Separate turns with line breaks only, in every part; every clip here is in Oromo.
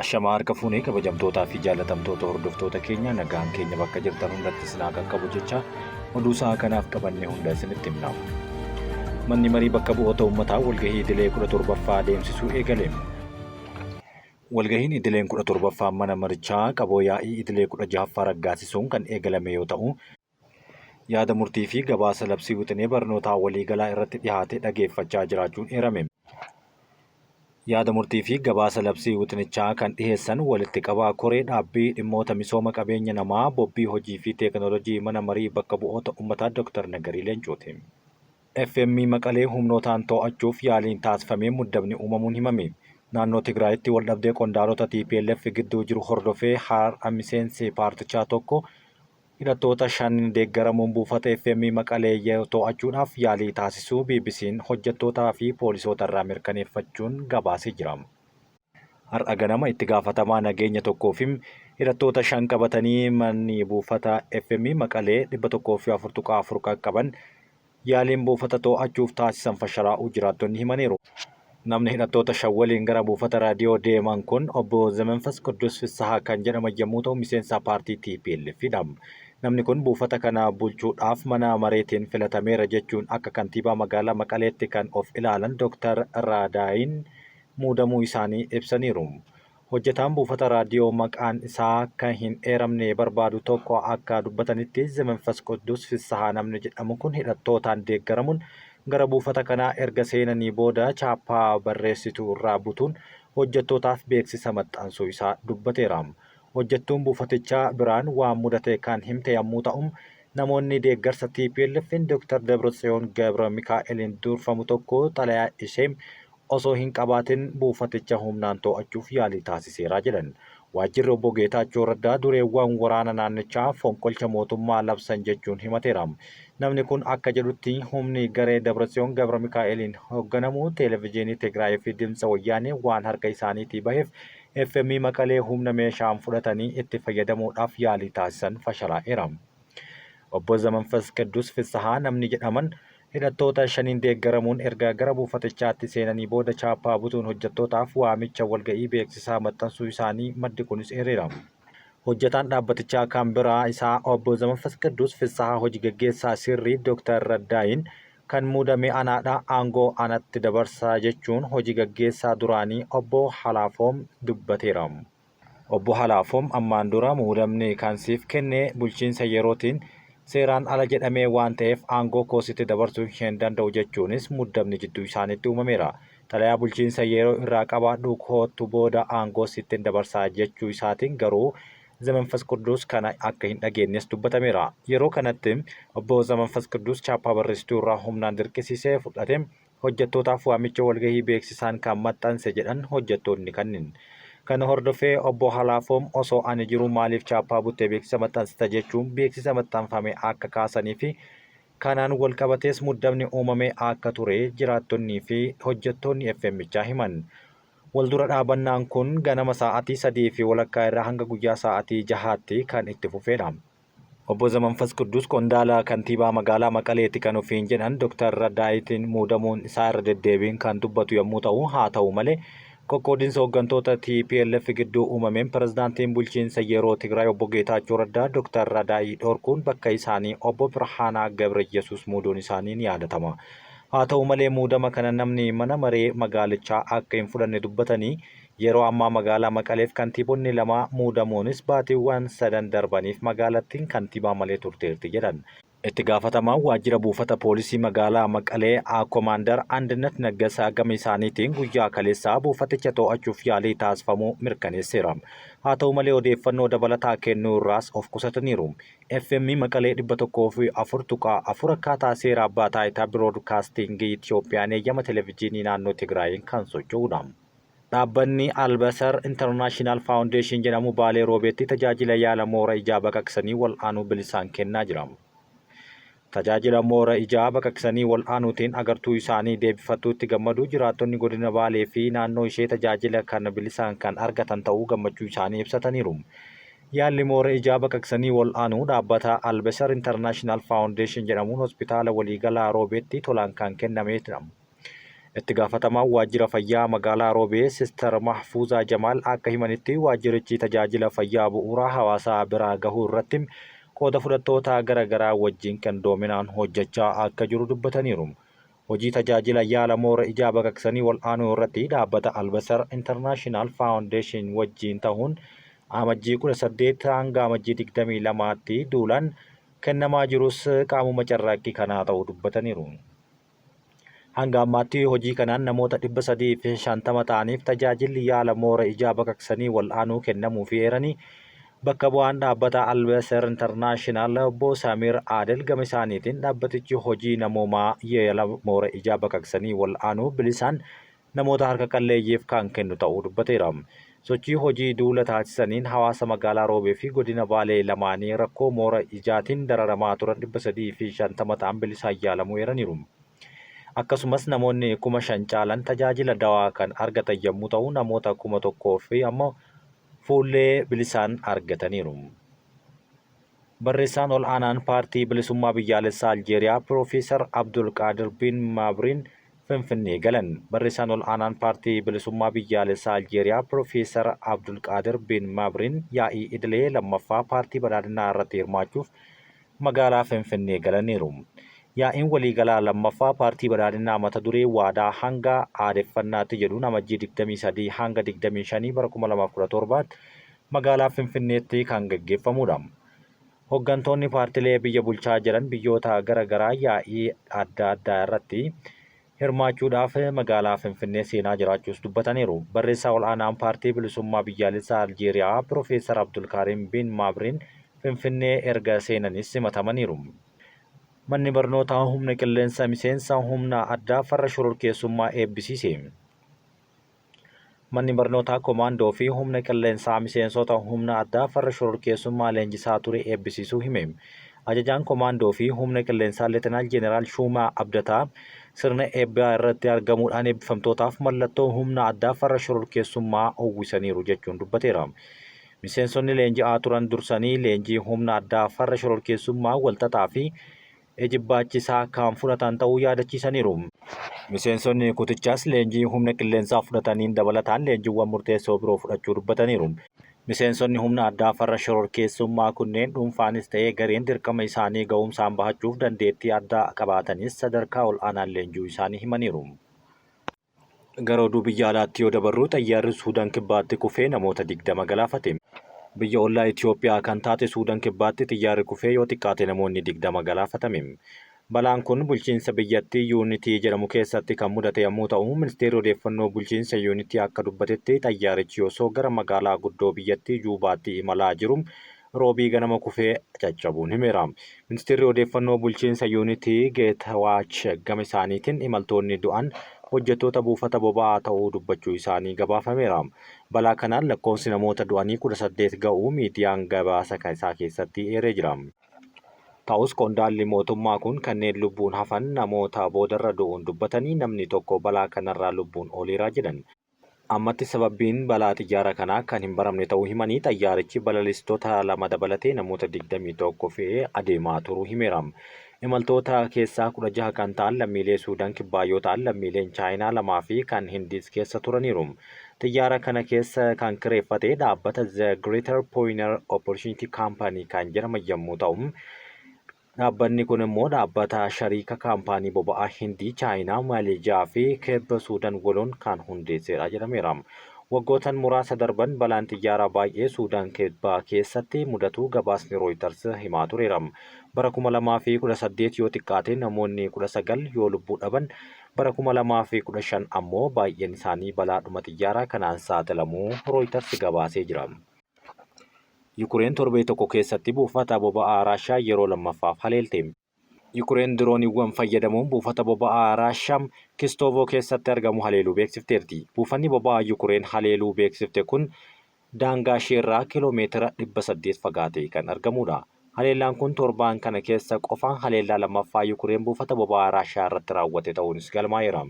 Ashamaa harka fuunee kabajamtootaa fi jaalatamtoota hordoftoota keenya nagaan keenya bakka jirtan hundatti isin haa qaqqabu jecha oduu sa'a kanaaf qabannee hunda isinitti himna. Manni marii bakka bu'oota uummataa walgahii idilee 17ffaa adeemsisuu eegale. Walgahiin idileen 17ffaan mana marichaa qaboo yaa'ii idilee 16ffaa raggaasisuun kan eegalame yoo ta'u, yaada murtii fi gabaasa labsii wixinee barnootaa waliigalaa irratti dhihaate dhageeffachaa jiraachuun eerame. Yaada murtii fi gabaasa labsii wixinichaa kan dhiheessan walitti qabaa koree dhaabbii dhimmoota misooma qabeenya namaa, bobbii hojii fi teeknoolojii mana marii bakka bu'oota ummataa Dr. Nagarii Leencooti. FM Maqalee humnootaan to'achuuf yaaliin taasifameen muddamni uumamuun himame. Naannoo Tigraayitti waldhabdee qondaalota tplf gidduu jiru hordofee har'a miseensi paartichaa tokko hidhattoota shanin deeggaramuun buufata FM Maqalee to'achuudhaaf yaalii taasisuu BBC'n hojjettootaa fi poolisoota irraa mirkaneeffachuun gabaasee jira. Har'a ganama itti gaafatamaa nageenya tokkoo fi hidhattoota 5 qabatanii manni buufata FM Maqalee 104.4 qaqqaban yaaliin buufata to'achuuf taasisan fashalaa'uu jiraattonni himaniiru. Namni hidhattoota 5 waliin gara buufata raadiyoo deeman kun obbo Zemenfas Qiddus Fissahaa kan jedhaman yommuu ta'u miseensa paartii tplf dha. Namni kun buufata kana bulchuudhaaf mana mareetiin filatameera jechuun akka kantiibaa magaalaa Maqaleetti kan of ilaalan Dr. Raadaayin muudamuu isaanii ibsaniiru. Hojjetaan buufata raadiyoo maqaan isaa akka hin eeramne barbaadu tokko akka dubbatanitti Zemenfas Quddus Fissahaa namni jedhamu kun hidhattootaan deeggaramuun gara buufata kanaa erga seenanii booda chaappaa barreessituu irraa butuun hojjettootaaf beeksisa maxxansuu isaa dubbateera. Hojjettuun buufatichaa biraan waan mudate kan himte yammuu ta'u, namoonni deeggarsa TPLF'n Dr. Dabratsiyoon Gabra Mikaa'eliin durfamu tokko xalayaa ishee osoo hin qabaatin buufaticha humnaan to'achuuf yaalii taasiseera jedhan. Waajjirri Obbo Geetaachoo Raddaa dureewwan waraana naannichaa fonqolcha mootummaa labsan jechuun himateera. Namni kun akka jedhutti humni garee Dabratsiyoon Gabramikaa'eliin hogganamu Teelevijiinii Tigraay fi Dimtsa Wayyaanee waan harka isaaniitii baheef FM Maqalee humna meeshaan fudhatanii itti fayyadamuudhaaf yaalii taasisan fashalaa'eera. Obbo Zamanfas Qiddus Fissahaa namni jedhaman Hidhattoota shaniin deeggaramuun erga gara buufatichaatti seenanii booda chaappaa butuun hojjettootaaf waamicha walga'ii beeksisaa maxxansuu isaanii maddi kunis eereera. Hojjetaan dhaabbatichaa kan biraa isaa Obbo Zamanfas Qidduus Fissahaa hoji gaggeessaa sirrii Dr. Raddaayin kan muudame anaadha aangoo anatti dabarsaa jechuun hoji gaggeessaa duraanii Obbo Halaafoom dubbateera. Obbo Halaafoom ammaan dura muudamni kan siif kenne bulchiinsa yerootiin seeraan ala jedhamee waan ta'eef aangoo koo sitti dabarsuu hin danda'u jechuunis muddamni jidduu isaaniitti uumameera. Xalayaa bulchiinsa yeroo irraa qabaadhu koottu booda aangoo sittin dabarsaa jechuu isaatiin garuu Zemenfas Qudduus kana akka hin dhageennes dubbatameera. Yeroo kanatti Obbo Zamanfas Qidduus chaappaa barreessituu irraa humnaan dirqisiisee fudhate hojjettootaaf waamicha walgahii beeksisaan kan maxxanse jedhan hojjettoonni kannin. Kana hordofee Obbo Halaafoom osoo ani jiruu maaliif chaappaa buttee beeksisa maxxansita jechuun beeksisa maxxanfame akka kaasanii fi kanaan walqabatees muddamni uumamee akka ture jiraattonnii fi hojjettoonni FMchaa himan. Waldura dhaabannaan kun ganama saa'atii 3:30 irraa hanga guyyaa saa'atii jahaatti kan itti fufeedha. Obbo Zamanfas Qidduus qondaala kantiibaa magaalaa Maqaleeti kan ofiin jedhan Dr. Raddaayitiin muudamuun isaa irra deddeebiin kan dubbatu yommuu ta'u, haa ta'u malee qoqqoodinsa hooggantoota tplf gidduu uumameen pirezidaantiin bulchiinsa yeroo Tigraay Obbo Geetaachoo Raddaa Dr. Radaayii dhorkuun bakka isaanii Obbo Birhaanaa Gabrayyesuus muuduun isaanii ni yaadatama. Haa ta'u malee muudama kana namni mana maree magaalichaa akka hin fudhanne dubbatanii Yeroo ammaa magaalaa Maqaleef kantiibonni 2 muudamuunis baatiiwwan sadan darbaniif magaalattiin kantiibaa malee turteerti jedhan. Itti gaafatamaan waajjira buufata poolisii magaalaa Maqalee Komaandar Andinnat Naggasaa gama isaaniitiin guyyaa kaleessaa buufaticha to'achuuf yaalii taasifamuu mirkaneesseera. Haa ta'u malee odeeffannoo dabalataa kennuu irraas of qusataniiru. FM Maqalee 104.4 akkaataa seera abbaa taayitaa Biroodkaastiingii Itiyoophiyaan eeyyama Televijiinii naannoo Tigraayiin kan socho'udha. Dhaabbanni Albasar International Foundation jedhamu Baalee Roobeetti tajaajila yaala moora ijaa baqaqsanii wal'aanuu bilisaan kennaa jira. Tajaajila moora ijaa baqaqsanii wal'aanuutiin agartuu isaanii deebifattuutti gammaduu jiraattonni godina Baalee fi naannoo ishee tajaajila kana bilisaan kan argatan ta'uu gammachuu isaanii ibsataniiru. Yaalli moora ijaa baqaqsanii wal'aanuu dhaabbata Albasar International Foundation jedhamuun hospitaala waliigalaa Roobeetti tolaan kan kennameedha. Itti gaafatamaan waajjira fayyaa magaalaa Roobee Sister Mahfuuzaa Jamaal akka himanitti waajjirichi tajaajila fayyaa bu'uuraa hawaasaa biraa gahuu irratti qooda fudhattoota gara garaa wajjin qindoominaan hojjechaa akka jiru dubbataniiru. Hojii tajaajila yaala moora ijaa baqaqsanii wal'aanuu irratti dhaabbata Albasar International Foundation wajjin ta'uun Amajjii 18 hanga Amajjii 22tti duulaan kennamaa jirus qaamuma carraaqqii kanaa ta'uu dubbataniiru. Hanga ammaatti hojii kanaan namoota 350 ta'aniif tajaajilli yaala moora ijaa baqaqsanii wal'aanuu kennamuufii eeranii, bakka bu'aan dhaabbata Albeser International obbo Samiir Aadel gama isaaniitiin dhaabbatichi hojii namoomaa yaala moora ijaa baqaqsanii wal'aanuu bilisaan namoota harka qalleeyyiif kan kennu ta'uu dubbateera. Sochii hojii duula taasisaniin hawaasa magaalaa Roobee fi godina Baalee lamaanii rakkoo moora ijaatiin dararamaa turan 350 ta'an bilisaan yaalamuu eeraniiru. Akkasumas namoonni 5,000 caalan tajaajila dawaa kan argatan yommuu ta'u, namoota 1,000 fi ammoo fuullee bilisaan argataniiru. Barreessaan ol aanaan Paartii Bilisummaa Biyyaalessaa Aljeeriyaa Piroofeesar Abdulqaadir Bin Maabriin Finfinnee galan. Barreessaan ol aanaan Paartii Bilisummaa Biyyaalessaa Aljeeriyaa Piroofeesar Abdulqaadir Bin Maabriin yaa'ii idilee 2ffaa Paartii Badhaadhinaa irratti hirmaachuuf magaalaa Finfinnee galaniiru. Yaa'iin waliigalaa 2ffaa Paartii Badhaadhinaa mata duree Waadaa hanga aadeffannaatti jedhuun Amajjii 23 hanga 25 bara 2017tti magaalaa Finfinneetti kan gaggeeffamuudha. Hoggantoonni paartilee biyya bulchaa jiran biyyoota gara garaa yaa'ii adda addaa irratti hirmaachuudhaaf magaalaa Finfinnee seenaa jiraachuus dubbataniiru. Barreessaa Ol'aanaan Paartii Bilisummaa Biyyaalessaa Aljeeriyaa Pirofeesar Abdulkaariim Bin Maabriin Finfinnee erga seenanis simatamaniiru. Manni Barnootaa Humna Qilleensa miseensa humna addaa farra shororkeessummaa eebbisiise. Manni Barnootaa Komaandoo fi Humna Qilleensaa miseensota humna addaa farra shororkeessummaa leenjisaa ture eebbisiisuu hime. Ajajaan Komaandoo fi Humna Qilleensaa Letenaal Jeneraal Shuumaa Abdataa sirna eebbaa irratti argamuudhaan eebbifamtootaaf mallattoo humna addaa farra shororkeessummaa uwwisaniiru jechuun dubbateera. Miseensonni leenji'aa turan dursanii leenjii humna addaa farra shororkeessummaa walxaxaa fi ijibbaachisaa kan fudhatan ta'uu yaadachiisaniiru. Miseensonni kutichaas leenjii humna qilleensaa fudhataniin dabalataan leenjiiwwan murteessoo biroo fudhachuu dubbataniiru. Miseensonni humna addaa farra shororkeessummaa kunneen dhuunfaanis ta'ee gareen dirqama isaanii ga'umsaan bahachuuf dandeettii addaa qabaatanis sadarkaa ol'aanaan leenji'uu isaanii himaniiru. Gara oduu biyya alaatti yoo dabarru xayyaarri Suudaan Kibbaatti kufee namoota 20 galaafate. Biyya ollaa Itoophiyaa kan taate Suudaan Kibbaatti xiyyaarri kufee yoo xiqqaate namoonni 20 galaafatame. Balaan kun bulchiinsa biyyattii Yuunitii jedhamu keessatti kan mudate yommuu ta'u, ministeerri odeeffannoo bulchiinsa Yuunitii akka dubbatetti xayyaarichi osoo gara magaalaa guddoo biyyattii Juubaatti imalaa jiru Roobii ganama kufee caccabuun himeera. Ministeerri odeeffannoo bulchiinsa Yuunitii Geetawaach gama isaaniitiin imaltoonni du'an hojjettoota buufata boba'aa ta'uu dubbachuu isaanii gabaafameera. Balaa kanaan lakkoofsi namoota du'anii 18 ga'uu miidiyaan gabaasa isaa keessatti eeree jira. Ta'us qondaalli mootummaa kun kanneen lubbuun hafan namoota boodarra du'uun dubbatanii namni tokko balaa kanarraa lubbuun ooleera jedhan. Ammatti sababbiin balaa xiyyaara kanaa kan hin baramne ta'uu himanii, xayyaarichi balaliistota lama dabalatee namoota 21 fe'ee adeemaa turuu himeera. Imaltoota keessaa 16 kan ta'an lammiilee Suudaan Kibbaa yoo ta'an, lammiileen Chaayinaa lamaa fi kan Hindiis keessa turaniiru. Xiyyaara kana keessa kan kireeffate dhaabbata The Greater Pioneer Opportunity Company kan jedhaman yommuu ta'u, Dhaabbanni kun immoo dhaabbata shariika kaampaanii boba'aa Hindii, Chaayinaa, Maaleezhiyaa fi Kibba Suudan waloon kan hundeesseedha jedhameera. Waggootan muraasa darban balaan xiyyaaraa baay'ee Suudaan Kibbaa keessatti mudatuu gabaasni Rooyitars himaa tureera. Bara 2018 yoo xiqqaate namoonni 19 yoo lubbuu dhaban, bara 2015 ammoo baay'een isaanii balaadhuma xiyyaaraa kanaan saaxilamuu Rooyitars gabaasee jira. Yukureen torbee tokko keessatti buufata boba'aa Raashiyaa yeroo lammaffaaf haleelte. Yukureen dirooniiwwan fayyadamuun buufata boba'aa Raashiyaa Kistoovoo keessatti argamu haleeluu beeksifteerti. Buufanni boba'aa Yukureen haleeluu beeksifte kun daangaasheerraa kiiloomeetira 800 fagaatee kan argamuudha. Haleellaan kun torbaan kana keessa qofa haleellaa lammaffaa Yukureen buufata boba'aa Raashiyaa irratti raawwate ta'uunis galmaa'eera.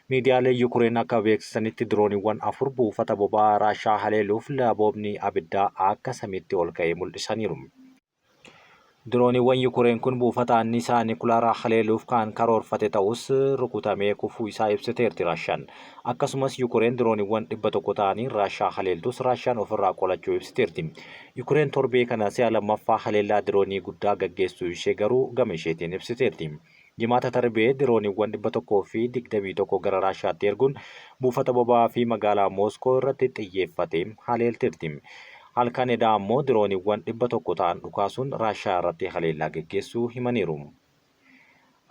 Miidiyaaleen Yukureen akka beeksisanitti dirooniiwwan afur buufata boba'aa Raashiyaa haleeluuf laboobni abiddaa akka samiitti ol ka'e mul'isaniiru. Dirooniiwwan Yukureen kun buufata anniisaa nikulaaraa haleeluuf kan karoorfate ta'us rukutamee kufuu isaa ibsiteerti Raashaan. Akkasumas Yukureen dirooniiwwan 100 ta'anii Raashaa haleeltus Raashaan ofirraa qolachuu ibsiteerti. Yukureen torbee kana si'a lammaffaa haleellaa diroonii guddaa gaggeessuu ishee garuu gama isheetiin ibsiteerti. Jimaata darbee dirooniiwwan 121 gara Raashaatti erguun buufata boba'aa fi magaalaa Mooskoo irratti xiyyeeffatee haleelteerti. Halkan edaa ammoo dirooniiwwan 100 ta'an dhukaasuun Raashaa irratti haleellaa gaggeessuu himaniiru.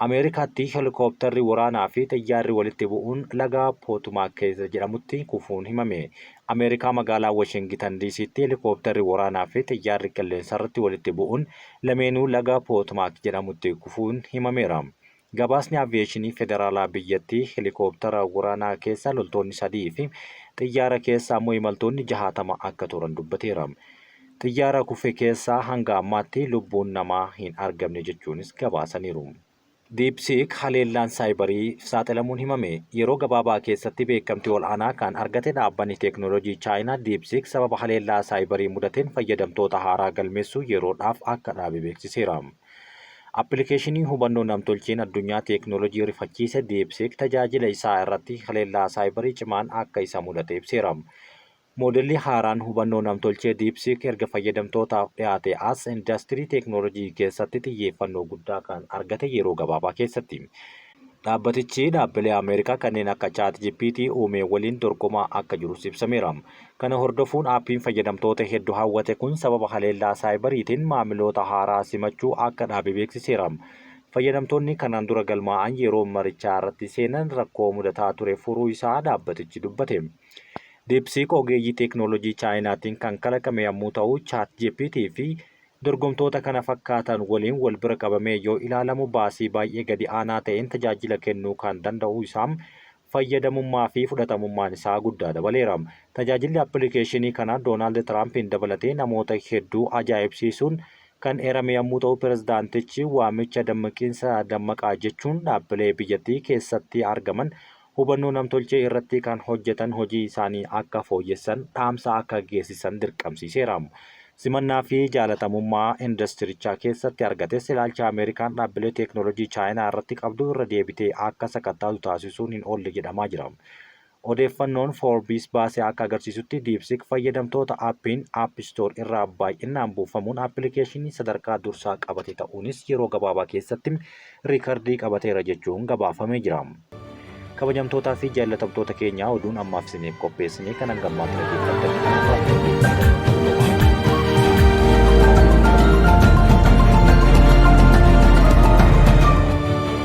Ameerikaatti heelikooptarri waraanaa fi xiyyaarri walitti bu'uun laga Pootumaak jedhamutti kufuun himame. Ameerikaa magaalaa Washingitan DC'tti heelikooptarri waraanaa fi xiyyaarri qilleensarratti walitti bu'uun lameenuu laga Pootumaak jedhamutti kufuun himameera. Gabaasni aviyeeshinii federaalaa biyyattii heelikooptara waraanaa keessa loltoonni 3 fi xiyyaara keessa ammoo imaltoonni 60 akka turan dubbateera. Xiyyaara kufe keessaa hanga ammaatti lubbuun namaa hin argamne jechuunis gabaasaniiru. DeepSeek haleellaan saayibarii saaxilamuun himame. Yeroo gabaabaa keessatti beekamtii ol'aanaa kan argate dhaabbanni teeknooloojii Chaayinaa DeepSeek sababa haleellaa saayibarii mudateen fayyadamtoota haaraa galmeessuu yeroodhaaf akka dhaabe beeksiseera. Appilikeeshinii hubannoo namtolcheen addunyaa teeknooloojii rifachiise DeepSeek tajaajila isaa irratti haleellaa saayibarii cimaan akka isa mudate ibseera. Moodelli haaraan hubannoo namtolchee DeepSeek erga fayyadamtootaaf dhiyaate as indastirii teeknooloojii keessatti xiyyeeffannoo guddaa kan argate yeroo gabaabaa keessatti. Dhaabbatichi dhaabbilee Ameerikaa kanneen akka ChatGPT uume waliin dorgomaa akka jirus ibsameera. Kana hordofuun aappiin fayyadamtoota hedduu hawwate kun sababa haleellaa saayibariitiin maamiloota haaraa simachuu akka dhaabe beeksiseera. Fayyadamtoonni kanaan dura galmaa'an yeroo marichaa irratti seenan rakkoo mudataa ture furuu isaa dhaabbatichi dubbate. DeepSeek ogeeyyii teeknooloojii Chaayinaatiin kan kalaqame yommuu ta'u, ChatGPT fi dorgomtoota kana fakkaatan waliin wal bira qabamee yoo ilaalamu baasii baay'ee gadi aanaa ta'een tajaajila kennuu kan danda'u isaa fayyadamummaa fi fudhatamummaan isaa guddaa dabaleera. Tajaajilli appilikeeshinii kanaa Doonaald Tiraampiin dabalatee namoota hedduu ajaa'ibsiisuun kan eerame yommuu ta'u, pirezidaantichi waamicha dammaqiinsa dammaqaa jechuun dhaabbilee biyyattii keessatti argaman hubannoo namtolchee irratti kan hojjetan hojii isaanii akka fooyyessan dhaamsa akka geessisan dirqamsiiseera. Simannaa fi jaalatamummaa indastirichaa keessatti argates ilaalcha Ameerikaan dhaabbilee teeknooloojii Chaayinaa irratti qabdu irra deebitee akka sakattaatu taasisuun hin oolle jedhamaa jira. Odeeffannoon Forbes baasee akka agarsiisutti DeepSeek fayyadamtoota aappiin App Store irraa baay'inaan buufamuun appilikeeshinii sadarkaa dursaa qabate ta'uunis yeroo gabaabaa keessatti riikardii qabateera jechuun gabaafamee jira. Kabajamtootaa fi jaallatamtoota keenyaa oduun ammaaf isiniif qopheessinee kan hangammaatti dhaggeeffattan.